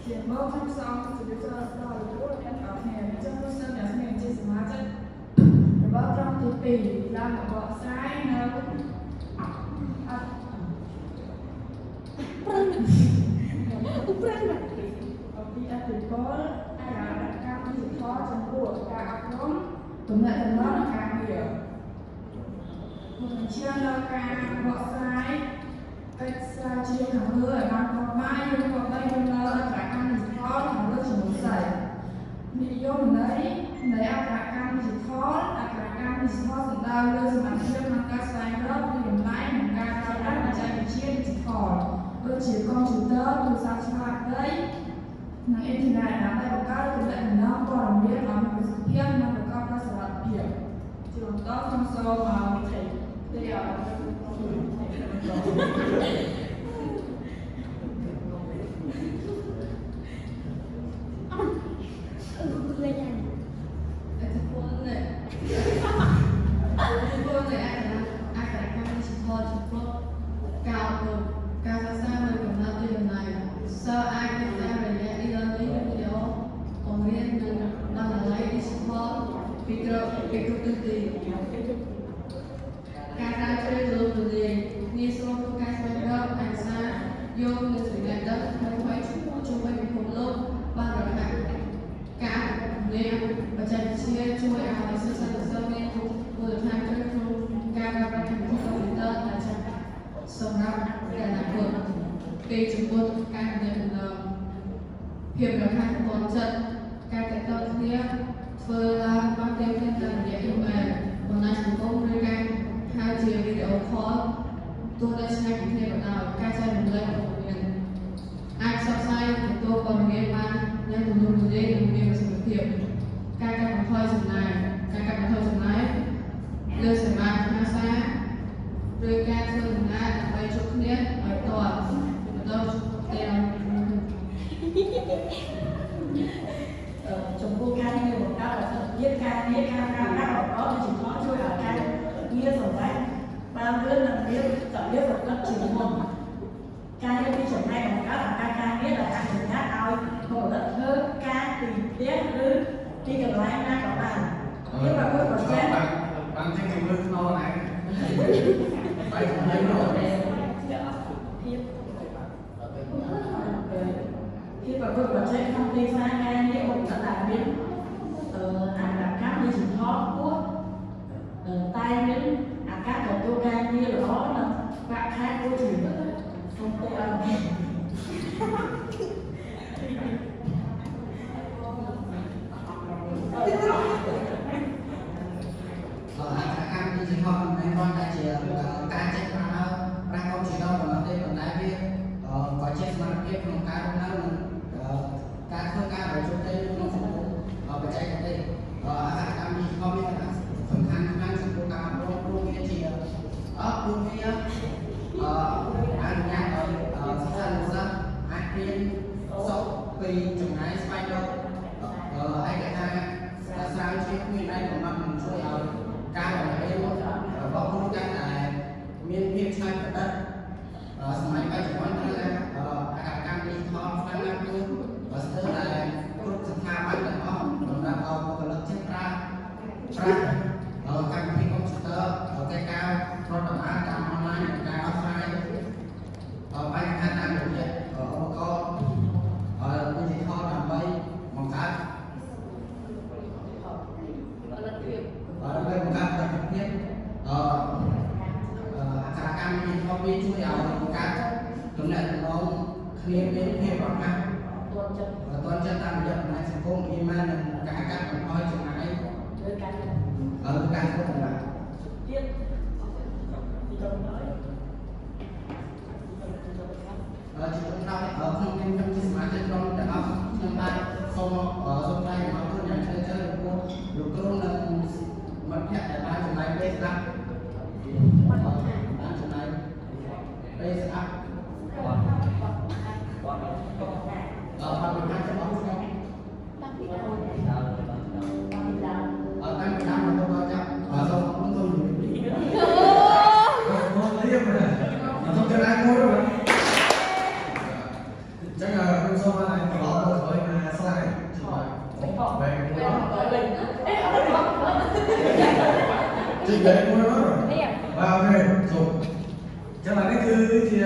ជាមកខ្ញុំសូមជម្រាបសួរដល់លោកគ្រូអ្នកទាំងអស់គ្នាខ្ញុំសូមស្នើអ្នកស្មានជាសមាជិករបស់ក្រុមទី2ឡើងមកបកស្រាយនៅអត់ ប្រឹងឧប្រឹងណា អំពីអតិពលអារកម្មឌីជីថលចំពោះការអប់រំទំនាក់ទំនងនិងការងារមុននឹងឈានដល់ការបកស្រាយកិច្ចស្រាវជ្រាវខាងលើឲ្យបានគប្បីយើងគប្បីយល់នៅអក្សរកម្មឌីជីថលខាងលើជាមុនសិននិយមន័យនៃអក្សរកម្មឌីជីថលអក្សរកម្មឌីជីថលសំដៅលើសមត្ថភាពក្នុងការស្វែងរកពីតម្លៃនិងការប្រើប្រាស់បច្ចេកវិទ្យាឌីជីថលដូចជាកុំព្យូទ័រទូរស័ព្ទឆ្លាតវៃ និងអ៊ីនធឺណិតដើម្បីបង្កើតទំនាក់ទំនងព័ត៌មានឲ្យមានប្រសិទ្ធភាពនិងប្រកបដោយសុវត្ថិភាពជាបន្តខ្ញុំសូមឲ្យវិធីទីអ អឺលេងយ៉ាង ឥទ្ធិពលនៃឥទ្ធិពលនៃអក្សរកម្មឌីជីថលចំពោះការអប់រំការសិក្សាមួយកំណត់ទីតម្លៃសិស្សអាចរៀនតាមរយៈ e-learning វីដេអូបង្រៀននិងបណ្ណាល័យឌីជីថលពីគ្រប់ទិសទីការស្រាវជ្រាវទូលំទូលាយងាយស្រួលក្នុងការស្វែងរកឯកសារយោងនិងចំណេះដឹងថ្មីៗជុំវិញពិភពលោកបានរហ័ស ការនេះបច្ចេកវិទ្យាជួយឲ្យសិស្សានុសិស្សមានមូលដ្ឋានគ្រឹះក្នុងការប្រើប្រាស់កម្មវិធីកុំព្យូទ័រដែលចាំបាច់សម្រាប់អនាគតគេចំពោះការទំនាក់ទំនងភាពរហ័សទាន់ចិត្តការទាក់ទងគ្នាធ្វើឡើងបានទេភ្លាមតាមរយៈអ៊ីមែលបណ្ដាញសង្គមឬការហៅជាវីដេអូខលទោះនៅឆ្ងាយពីគ្នាក៏ដោយការចែករំលែកព័ត៌មាន អាចផ្សព្វផ្សាយនិងទទួលព័ត៌មានបានយ៉ាងទូលំទូលាយនិងមានប្រសិទ្ធភាពការកាត់បន្ថយចំណាយការកាត់បន្ថយចំណាយលើសេវាផ្ញើសារឬការធ្វើដំណើរដើម្បីជួបគ្នាឲ្យផ្ទាល់បន្តទាំង ចំពោះការងារបង្កើតប្រសិទ្ធភាពការងារការប្រើប្រាស់ឧបករណ៍ឌីជីថលជួយឲ្យការងារសម្រេចបានលឿននិងមានរបៀបប្រកបជាងមុនការងារពីចំណែកបង្កើតឱកាសការងារដែលអនុញ្ញាតឲ្យបុគ្គលិកធ្វើការពីផ្ទះឬទីកន្លែងណាក៏បាននេះប្រកួតប្រជែង បានបានចេញពីមើលខ្នងឯងបាយចំណេញនោះ ភាពភាពប្រកួតប្រជែងក្នុងទីផ្សារការងារបុគ្គលិកដែលមានអឺអត្តកម្មឌីជីថលខ្ពស់តែមានឱកាសទទួលការងារល្អនិងប្រាក់ខែគួរជាសូមទេអរគុណ អក្សរកម្មឌីជីថលមិនមែនគ្រាន់តែជាការចេះប្រើប្រាស់កុំព្យូទ័រប៉ុណ្ណោះទេប៉ុន្តែវាក៏ជាសមត្ថភាពក្នុងការរស់នៅនិងការធ្វើការដោយជោគជ័យនៅក្នុងសង្គមបច្ចេកទេសអក្សរកម្មឌីជីថលមានសារៈសំខាន់ខ្លាំងចំពោះការអប់រំព្រោះវាជាអព្រោះវាអនុញ្ញាតឲ្យសិស្សានុសិស្សអាចរៀនសូត្រពីចម្ងាយស្វែងរកឯកសារស្រាវជ្រាវគ្មានដែនកំណត់នឹងជួយឲ្យ ការបង្រៀនរបស់គ្រូកាន់តែមានភាពច្នៃប្រឌិតសម័យបច្ចុប្បន្នគឺអក្សរកម្មឌីជីថលខ្លាំងណាស់គឺស្ទើរតែគ្រប់ស្ថាប័នទាំងអស់សម្រាប់ឲ្យបុគ្គលិកចេះប្រើប្រាស់កម្មវិធីកុំព្យូទ័រកិច្ចការប្រតិបត្តិតាមអនឡាញនិងការដោះស្រាយបញ្ហាតាមរយៈឧបករណ៍ឌីជីថលដើម្បីបង្កើត ដើម្បីបង្កើតប្រសិទ្ធភាពអឺអក្សរកម្មឌីជីថលវាជួយឲ្យបង្កើតទំនាក់ទំនងគ្នាមានភាពរហ័ស ទាន់ចិត្ត ទាន់ចិត្តតាមរយៈបណ្ដាញសង្គមអ៊ីមែលនិងការកាត់បន្ថយចំណាយ លើការ លើការធ្វើដំណើរ ទៀតទីចុងក្រោយ ជាចុងក្រោយក្នុងនាមខ្ញុំជាសមាជិកក្រុមទាំងអស់ខ្ញុំបាទសូមសូមថ្លែងអំណរគុណយ៉ាងជ្រាលជ្រៅចំពោះលោកគ្រូនិងមិត្តភ័ក្តិដែលបានចំណាយពេលស្ដាប់បានចំណាយពេលស្ដាប់ អត់បានរបស់ខ្ញុំ តាំងពីដើម អត់តាំងពីដើមរហូតដល់ចប់សូមអរគុណសូមជម្រាបលា មកលៀមណាសូមចរន្តមួយបាទអញ្ចឹងខ្ញុំសូម វិញអេអត់ដល់ ជីកលេមួយមកបាទអូខេជប់ចឹងនេះគឺជា